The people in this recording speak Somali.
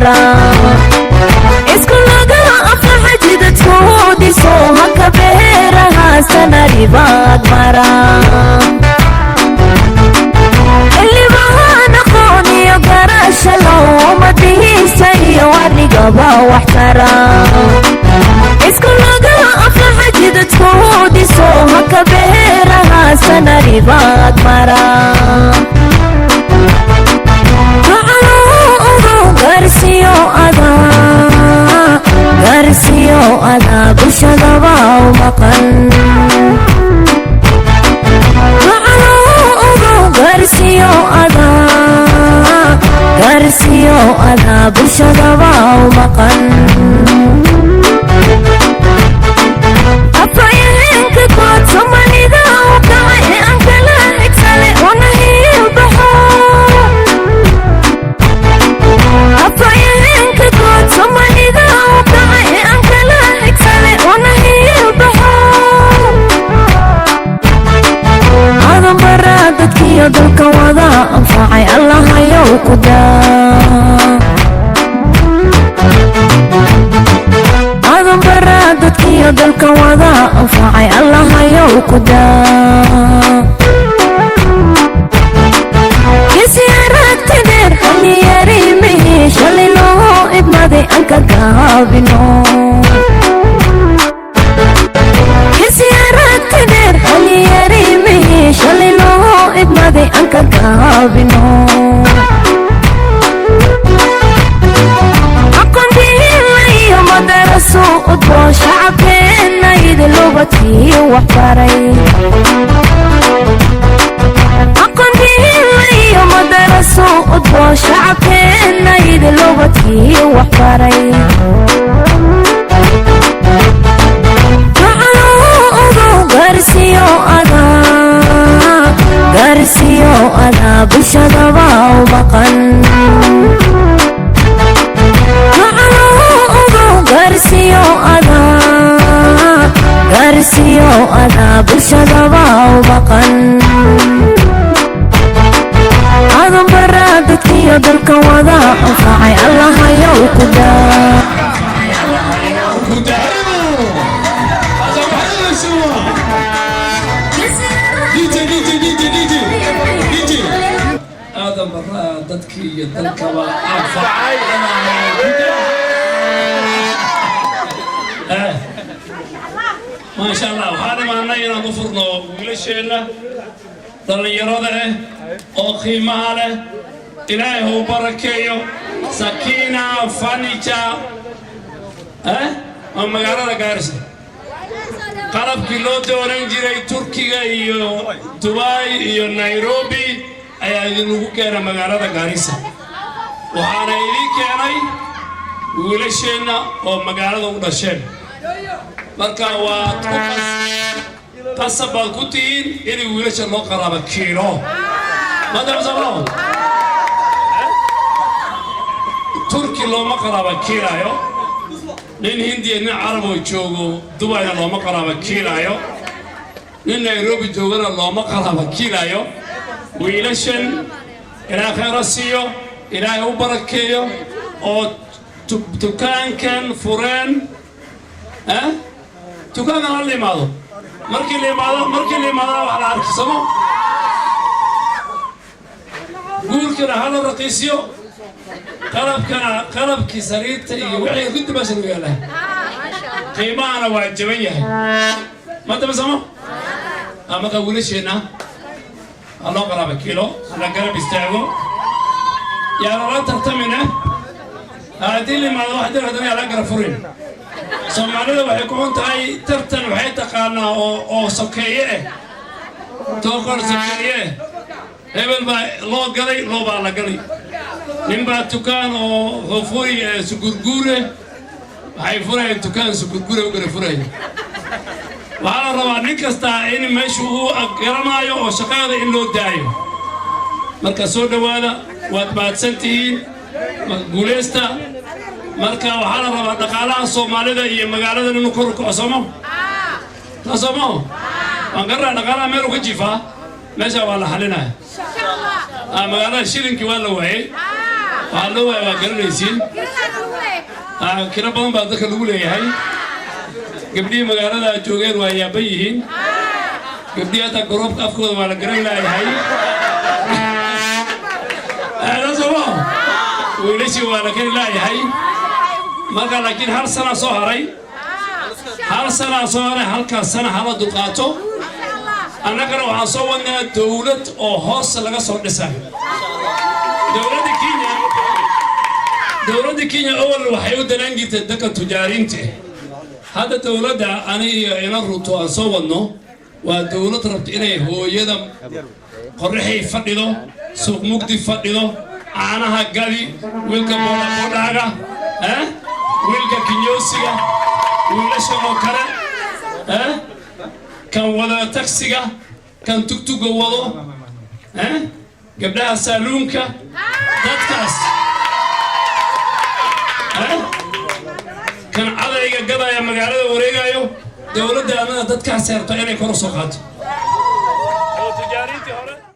Mara isku laga aflaxa jidadkoodiso haka beeraha sanaribaad mara xildhibaan aqoon iyo garasha loomadihiisa iyo arigaba wax tara isku laga aflaxa jidadkoodiso haka beeraha sanaribaad mara gaarsiyo adaa, gaarsiyo adaa bulshadaba u maqan. Gaarsiyo adaa, gaarsiyo adaa bulshadaba u maqan. Afhayeenka guud Soomaalida u kacay ee aan kala xigsale una hiilbaxo. Afhayeenka guud Soomaalida u kacay ee aan kala xigsale una hiilbaxo. Aadan Barre dadkiyo dalka wada anfacay, Allahayow ku daa. Aadan Barre dadkiyo dalka wada anfacay, Allahayow ku daa. Kisi aragti dheer haniyarimihi shalay loo idmaday aan ka gaabino. Kisi aragti dheer haniyarimihi shalay loo idmaday aan ka gaabino. Aqoontiila iyo madaraso udbo shacabkeenna idilubadkii wax baray. Aqoontiila iyo madaraso udbo shacabkeenna idilubadkii wax baray. Gaarsiyo adaa, gaarsiyo adaa bulshadaba u maqan. Gaarsiyo adaa, gaarsiyo adaa bulshadaba u maqan. Aadan Barre dadkiyo dalka wada anfacay, Allahayow ku daa. Karibu. Karibu Shua. DJ, DJ, DJ, DJ, DJ. Aadan Barraa dadkii iyo dalkaba anfacay. Maasha Allah, waxaan imaanay inaan u furno wiilasheenna dhallinyarada ah oo qiimaha leh. Ilaahay hau barakeeyo. Sakiina Furniture oo magaalada Gaarisa, qalabkii loo doonan jiray Turkiga iyo Dubai iyo Nairobi ayaa idinlagu keenay magaalada Gaarisa. Waxaana idiin keenay wiilasheenna oo magaalada u dhasheen. Marka waad ku qasab baad ku tihiin inay wiilasha loo qaraaba kiilo madamsamo. Turki looma qaraaba kiilaayo, nin Hindiya, nin Carab oo joogo Dubayna looma qaraaba kiilaayo, nin Nairobi joogana looma qaraaba kiilaayo. Wiilashan Ilaahay khayra siiyo, Ilaahay u barakeeyo oo dukaankan fureen. Dukaankan ha la imaado. Markii la imaado, markii la imaadana wax la arki samo. Guurkana hala raqiisiyo, qalabkana, qalabkii sariirta iyo wixii riddi meesha lagu yaallaa, qiimahana waa jaban yahay. Ma daba samo. Marka wiilasheenna ha loo qaraaba kilo, hala garab istaago, yaa lala tartamine. Haddii la imaado wax dir haddana yaa la garab furin. Soomaalida waxay ku xun tahay tartan, waxay taqaanaa oo sokeeye ah, tookor sokeeye ah. Hebel baa loo galay, loo baa la galay. Nin baa dukaan oo wuxuu furi sugurguure, waxay furayeen dukaan sugurguure u kala furaya. Waxaa la rabaa nin kastaa in meeshu uu garanaayo oo shaqada in loo daayo. Marka soo dhowaada, waad mahadsan tihiin, guuleysta. Marka waxaa la rabaa dhaqaalaha Soomaalida iyo magaaladan inuu kor u kaco, sooma taa sooma? Waan garanaa dhaqaalaha meel uu ka jiifaa, meesha waa la xalinaya. Magaalada shilinkii waa la waayey, waxaa loo waayay waa garanaysiin. Kiro badan baa dadka lagu leeyahay. Gabdhihii magaalada joogeen waa yaaban yihiin. Gabdhihii hadda garoobka afkooda waa la garan laayahay. Sooma wiilashii waa la kari laayahay marka. Laakiin hal sana soo haray, hal sanaa soo haray. Halkaas sana hala dulqaato. Annagana waxaan soo wadnaa dowlad oo hoos laga soo dhisayo. Dowladda Kenya, dowladda Kenya awal waxay u danaan jirtay dadka tujaariinta. Hadda dowladda ani iyo ina Ruto aan soo wadno waa dowlad rabto inay hooyada Qorraxay fadhido, Suuq Mugdi fadhido, caanaha gadi, wiilka boodhaboodhaaga, wiilka kinyoosiga, wiilashan oo kale, kan wada taksiga, kan tugtuga wado, gabdhaha saaluunka, dadkaas, kan cadayga gadaya magaalada wareegayo. Dowladda annaga dadkaas rabta inay kor u soo qaato.